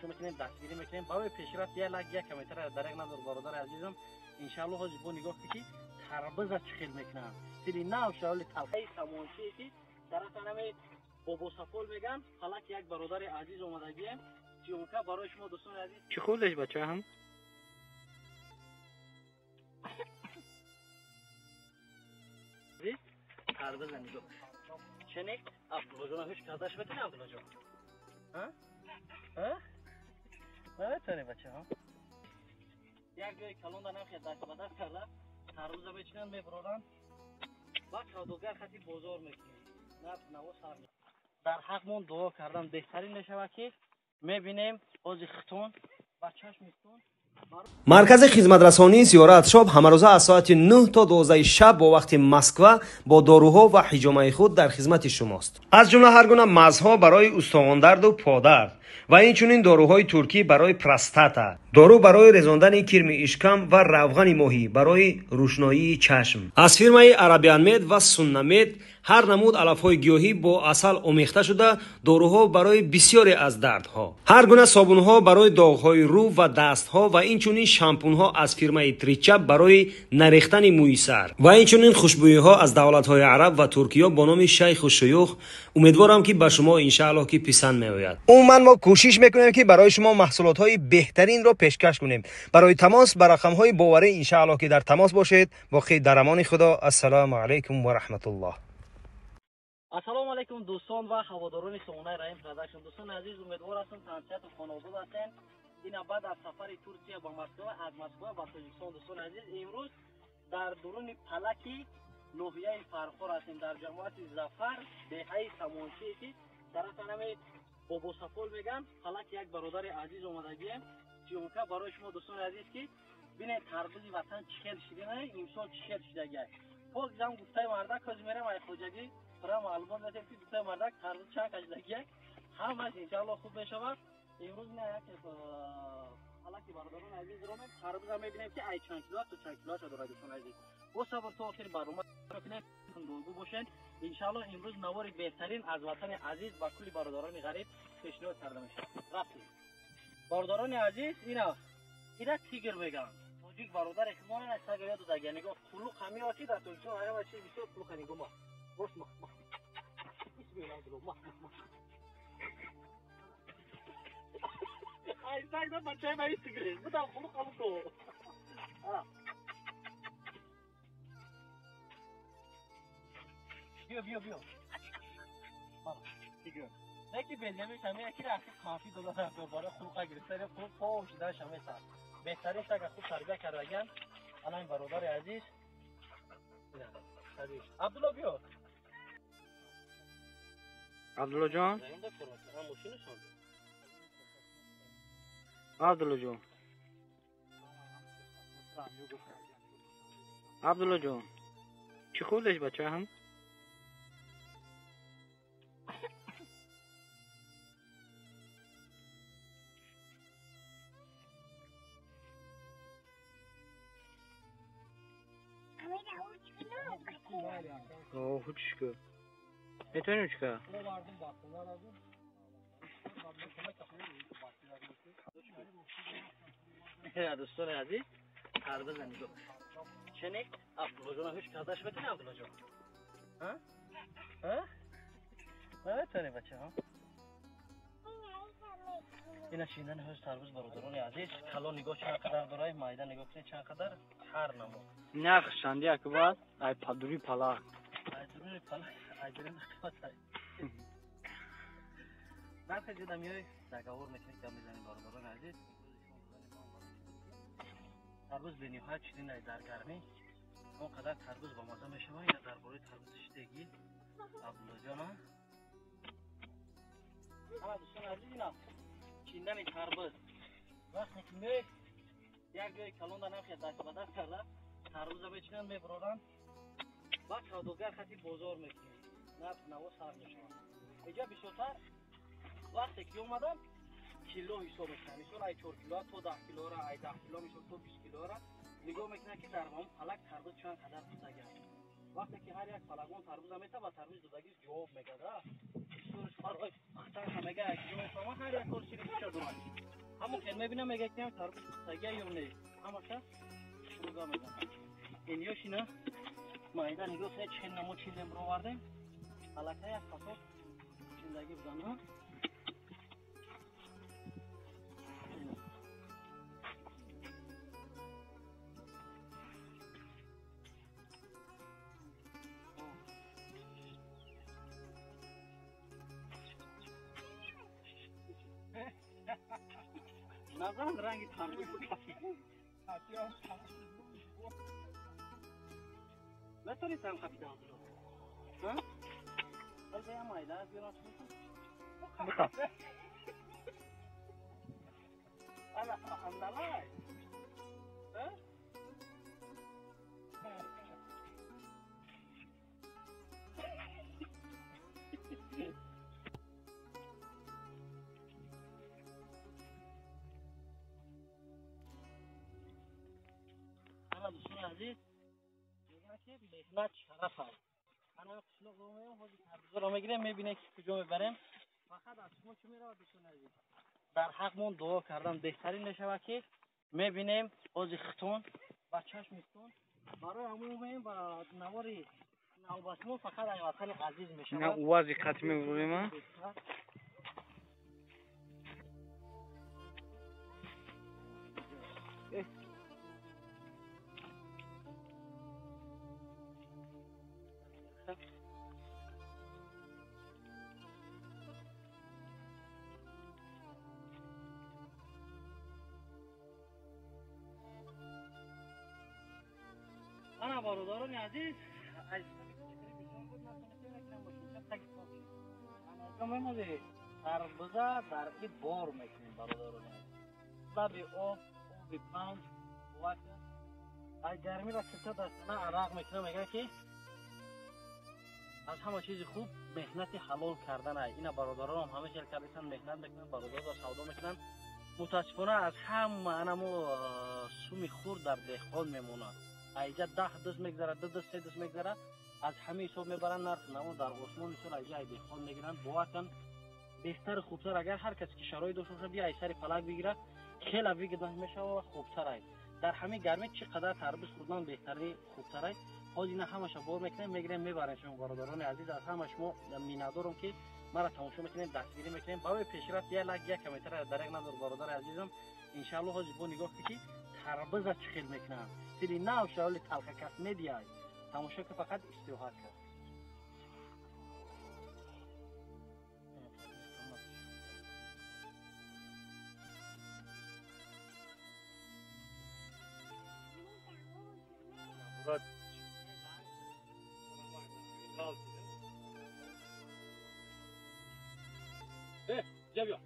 тамошо мекунем, дастгирӣ мекунем. Барои пешрафт як лайк, як комментар дарак надор бародари азизам. Иншааллоҳ ҳозир бо нигоҳ ки тарбиза чӣ хел мекунанд. Стили нав шавли талхаи самончие ки тарафа нами Бобосафол меган, фалак як бародари азиз омадагием. Съёмка барои шумо дӯстони азиз. Чӣ хӯрдеш бача ҳам? Тарбиза нигоҳ. Ченек Абдуллоҷон ҳуш кардаш метавонӣ Абдуллоҷон? Ҳа? Ҳа? Наметавонӣ бача, ҳа? Як ҷои калонда намхе даст ба даст карда, тарбуза мечинанд, мебуроранд ва савдогар хати бозор мекунем. Нарх наво сар. Дар ҳақмон дуо кардан беҳтарин мешавад ки мебинем ози хитон ба чашми хитон. Маркази хизматрасонии Зиёрат Шоп ҳамарӯза аз соати 9 то 12 шаб бо вақти Москва бо доруҳо ва ҳиҷомаи худ дар хизмати шумост. Аз ҷумла ҳар гуна мазҳо барои устухондарду подард ва инчунин доруҳои туркӣ барои простата, дору барои резондани кирми ишкам ва равғани моҳӣ барои рӯшноии чашм. Аз фирмаи Арабианмед ва Суннамед ҳар намуд алафҳои гиёҳӣ бо асал омехта шуда доруҳо барои бисёре аз дардҳо, ҳар гуна собунҳо барои доғҳои рӯ ва дастҳо ва инчунин шампунҳо аз фирмаи Тричап барои нарехтани мӯи сар ва инчунин хушбӯиҳо аз давлатҳои араб ва туркиё бо номи Шайху Шуюх. Умедворам ки ба шумо иншааллоҳ ки писанд меояд. Умуман мо кӯшиш мекунем ки барои шумо маҳсулотҳои беҳтаринро пешкаш кунем. Барои тамос ба рақамҳои боварӣ иншааллоҳ ки дар тамос бошед. Боқӣ дар амони Худо. Ассалому алайкум ва раҳматуллоҳ. Ассалому алайкум дӯстон ва ҳаводорони сомонаи Раҳим Продакшн. Дӯстони азиз, умедвор ҳастам тансиҳату хонобод ҳастем. Ина баъд аз сафари Туркия ба Москва, аз Москва ба Тоҷикистон. Дӯстони азиз, имрӯз дар дуруни палаки ноҳияи Фархор ҳастем, дар ҷамоати Зафар, деҳаи Самончие ки тарафа нами Бобосафол меган. Палак як бародари азиз омадагием. Съёмка барои шумо дӯстони азиз ки бинед тарбузи ватан чӣ хел шидина, имсол чӣ хел шидагиай. Пок зам гуфтаи мардак ҳозир мерам ай хоҷагӣ пура маълумот медиҳем ки гуфтаи мардак тарбуз чанд кашидагиай. Ҳамаш иншааллоҳ хуб мешавад. Имрӯз ина як палаки бародарони азиз ромем, тарбуза мебинем ки ай чанд кило то чанд килоаша дорад. Дӯстони азиз, бо сабр то охири барнома кунед, дуогӯ бошед. Иншааллоҳ имрӯз навори беҳтарин аз ватани азиз ба кулли бародарони ғариб пешниҳод карда мешавад. Рафтем бародарони азиз, ина тигр мегӯянд. Тоҷик бародаре ки мо ина сага ёд додагия. Нигоҳ, қулуқ ҳамио ки дар Тоҷикистон ҳама чиз бисёр қулуқа. Нигоҳ, ма бош, ма ма исмеам, ма ма ай саг да бачаи ма тигр будам қулуқ алуко. Биё биё биё, тигр неки белгами шаме ки рафти манфӣ дода барои қулуқа гирифтани қулуқ пов шидан шаме сар. Беҳтарин сага хуб тарбия кардаган. Ана ин бародари азиз Абдулло, биё. Абдуллоҷон, Абдуллоҷон, Абдуллоҷон, чӣ хӯрдеш бача ҳам? Хучка. Метавонӣ учка? Дӯстони азиз, тарбиза нигоҳ. Ченек Абдуллоҷон ҳуш кардаш метавонӣ Абдуллоҷон? Ҳа? Ҳа? Наметавонӣ бача, ҳа? Ина шиндани ҳоз тарбуз бародарони азиз, калон нигоҳ чанд қадар дорад, майда нигоҳ кунед чанд қадар, ҳар намуд. Нарх шанди акбар, ай падури палак. Ай дуруни палак, ай дуруни қимат. Нархи ҷуда меои, договор мекунед, гап мезанед бародарони азиз. Тарбуз бениҳоят ширин ай дар гармӣ. Он қадар тарбуз ба маза мешавад. Ина дар бораи тарбузи шидагӣ Абдуллоҷон. Ана дӯстони азиз, ина чиндани тарбуз. Вақте ки меоед як ҷои калонда намхе даст ба даст карда тарбуза мечинанд, мебуроранд ва савдогар хати бозор мекунем. Нарх наво сар мешавад. Иҷа бисёртар вақте ки омадан кило ҳисоб мекунанд. Мисол ай 4 кило то 10 килора, ай 10 кило мисол то 20 килора нигоҳ мекунанд ки дар ҳамон палак тарбуз чанд қадар пухтагӣ аст. Вақте ки ҳар як палагон тарбуза метавад, ба тарбуз додагиш ҷавоб мегӯяд. Бисёрш барои пухтан ҳамега як ҷо мефаҳмад, ҳар як кор сири худша дорад. Ҳамон хел мебинам, мега ки тарбуз пухтагия ё не. Ҳамаша шуруга мезанам. Инёшина майда нигоҳ кунед, чӣ хел намо чилем бировардем. Аллакай як қатор зиндагӣ бизанам. Назан ранги тарбуз. Метавонӣ там қапида Абдулло? Ҳа? Ҳозир я майда биёрам чӣ? Ана андалай. Ҳа? Ана дӯстони азиз, мегӯянд ки меҳнат шараф аст. Ана қишлоқ меоем, ҳозир тарбузоро мегирем, мебинем ки куҷо мебарем. Фақат аз шумо чӣ меравад, дӯстони азиз? Дар ҳақмон дуо кардан беҳтарин мешавад, ки мебинем ҳозир хитон ба чашми хитон. Барои ҳамон меоем ба навори навбатмо, фақат ай ватани азиз мешавад. На увази қатъ мебурем, а? Ана бародарони азиз, аз тарбуза дар и бор мекунем, бародарони азиз. Лаби об, оби панҷ, вака. Ай гармиро кита дастана арақ мекунам, мегӯяд ки аз ҳама чизи хуб меҳнати ҳалол кардан ай. Ина бародаронам ҳама хел кардасан, меҳнат мекунанд, бародаро савдо мекунанд. Мутаассифона аз ҳама анамо суми хурд дар деҳқон мемонад. Айҷа 10 дӯст мегзарад, 2 дӯст, 3 дӯст мегзарад, аз ҳама ҳисоб мебаранд нарх намо дар осмон мисол айҷа ай деҳқон мегиранд. Бовар кун, беҳтару хубтар агар ҳар касе ки шароит дошта бошад, бия ай сари палак бигирад, хеле выгодно мешавад ва хубтар ай. Дар ҳамин гармӣ чӣ қадар тарбуз хӯрдан беҳтари хубтар ай. Ҳозир ина ҳамаша бор мекунем, мегирем, мебарем шумо бародарони азиз. Аз ҳама шумо миннатдорам ки маро тамошо мекунем, дастгирӣ мекунем. Барои пешрафт як лайк, як комментар дар як надор, бародари азизам. Иншааллоҳ ҳозир бо нигоҳ кунед ки тарбуза чӣ хел мекунанд. Сили нав шавли талхакас медиҳад. Тамошо ки фақат истироҳат кард. Ya bu.